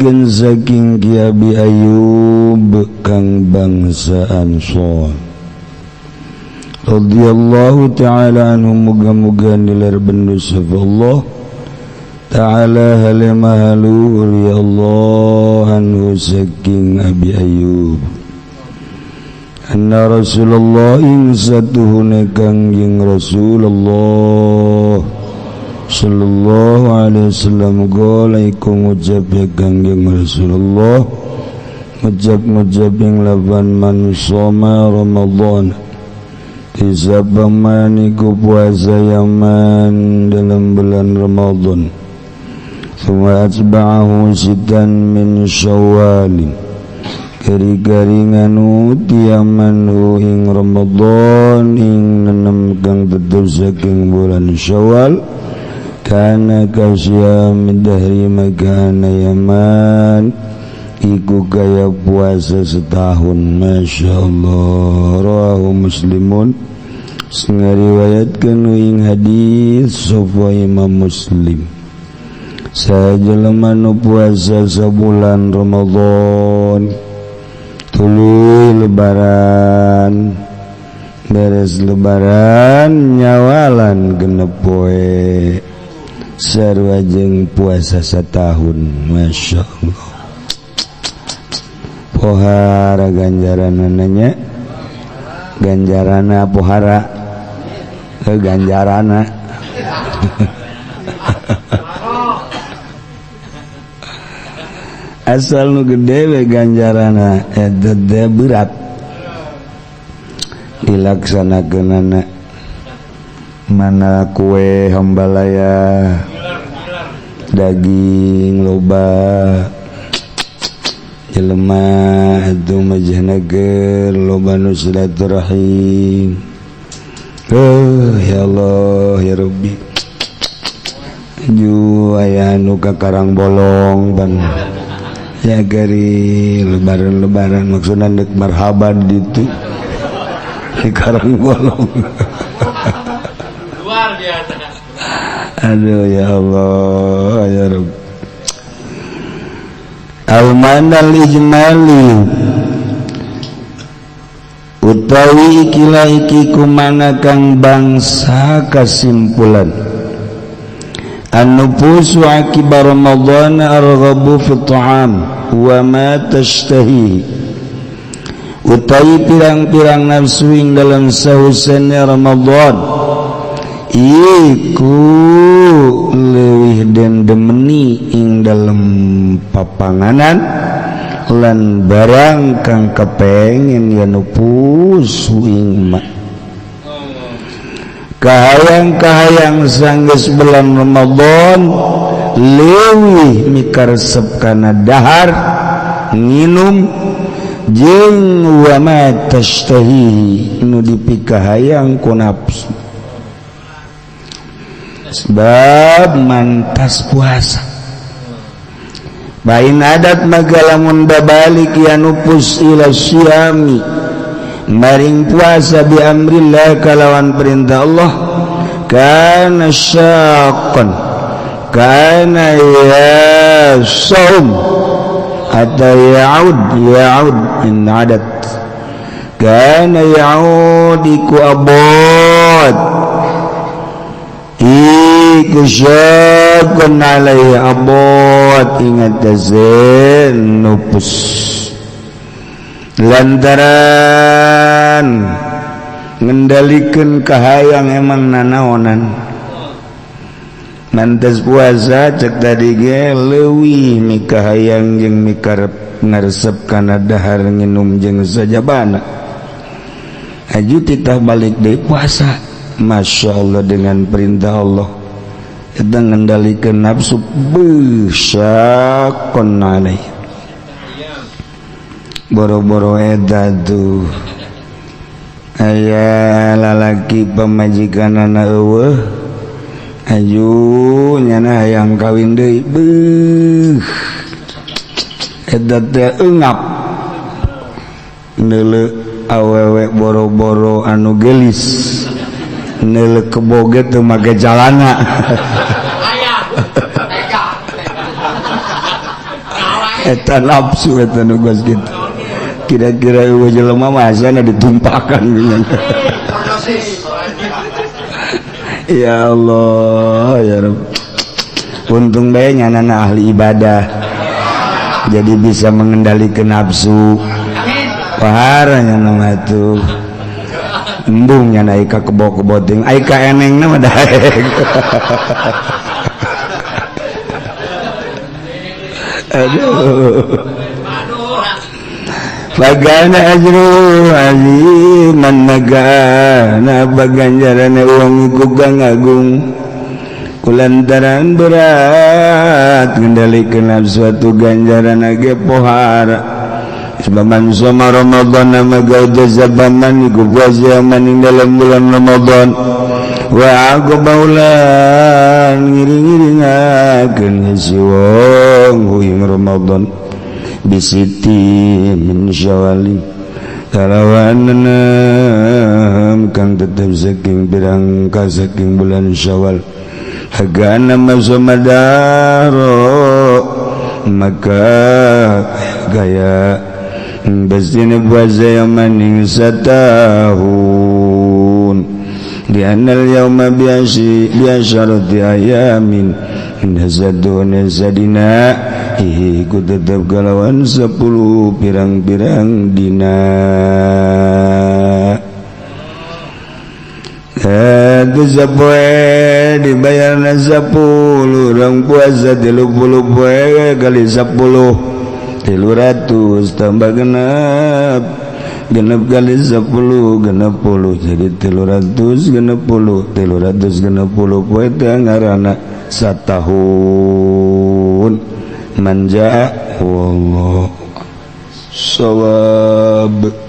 Ngariwayatkeun saking Ki Abi Ayyub kang bangsa Ansor radhiyallahu ta'ala anhu, muga-muga nilar bendu sapa Allah ta'ala hale maha luhur ya Allah anhu saking Abi Ayyub, anna Rasulullah ing satuhune Kangjeng Rasulullah sallallahu alaihi wasallam qala, iku ngucap ya Kangjeng Rasulullah, ngucap-ngucap ing lapan man shoma Ramadan, Tisapa man iku puasa yaman dalam bulan Ramadan, Thumma atba'ahu sitan min Syawalin, kari-kari nganut yaman hu ing Ramadan ing nenem kang tetep saking bulan Syawal, kana kasyam dahri, makana yaman iku kaya puasa setahun. Masya Allah. Rawahu Muslimun, sing ngariwayatkeun ing hadis sapa Imam Muslim. Sajelema nu puasa sabulan Ramadan, tuluy Lebaran, beres Lebaran nyawalan 6 poe, sarua jeung puasa setahun. Masya Allah, pohara ganjaran nanya ganjarana, pohara ke ganjarana. Asal nu gede we ganjarana eta teh berat dilaksanakeunana. Mana kue hambalaya, daging loba, jelema itu majahnager loba nu silaturahim. Oh ya Allah ya Rabbi, ju aya nu ka Karang Bolong ban ya gari lebaran-lebaran, maksudna dek marhaban ditu di Karang Bolong. Luar biasa. Aduh ya Allah ya Rabb. Al-manal ijmali utawi ikilah iki kumana kang bangsa kesimpulan, an-nufusu akibar Ramadan arghabu fi ta'am wa ma tashtahi, utawi pirang-pirang nafsu ing dalam sahusene Ramadan iku leuwih den demeni ing dalem papanganan lan barang kang kepengin ya nupus ing ma. Kahayang-kahayang sanggeus bulan Ramadan leuwih mikaresep kana dahar nginum jeung wa ma tashtahi nu dipikahayang ku nafsu, sebab mantas puasa. Bain adat magalamun babalik ya nupus ila syami maring puasa bi amrillah kalawan perintah Allah, kana syaqqan kana ya saum atau ya'ud ya'ud in adat kana ya'ud iku abad iku syaqqan alaihi abad ingat tazen nupus lantaran ngendalikeun kahayang emang nanaonan. Mantas puasa cek tadi ge leuwih mikahayang jeung mikarep ngaresep kana dahar nginum jeung sajabana, aju titah balik deui puasa. Masya Allah, dengan perintah Allah eta ngendalikeun nafsu besyaqon alaih. Boro-boro eta tuh aya lalaki pamajikanana eueuh, aju nyana hayang kawin deui, beuh eta teh eungap neuleu awewe boro-boro anu geulis, neuleu keboge teu make calana. Aya. Tega. Eta nafsu eta nu geus kitu. Kira-kira eueuh jelema masana ditumpakan. Ya Allah, ya Rabb. Untung bae nyanana ahli ibadah, jadi bisa mengendalikan nafsu. Paharanya nama tuh embung nya naik ka kebo-kebo ting ai ka enengna mah daek. Aduh. Bagana ajru aziman nagana baganjaran uang iku kang agung kulantaran berat ngendalikeun suatu ganjaran age pohara. Sebab man soma Ramadan maka jazabaman iku puasa maning dalam bulan Ramadan wa aqbaulan ngiring-ngiringakeun si wong ing Ramadan bisiti min syawali kalawan enam kang tetep saking pirang ka saking bulan Syawal hagana masomadaro maka gaya besine puasa yang maning satahun di anal yauma biasi biasyarati ayamin nasadun sadina iku tetep kalawan 10 pirang-pirang dina. Itu sapoe dibayarna 10 urang puasa 30 poe kali 10 300 tambah genep genep kali 10 genep puluh jadi 360 360 poe teh ngaranna satahun. Manja wallah sawab.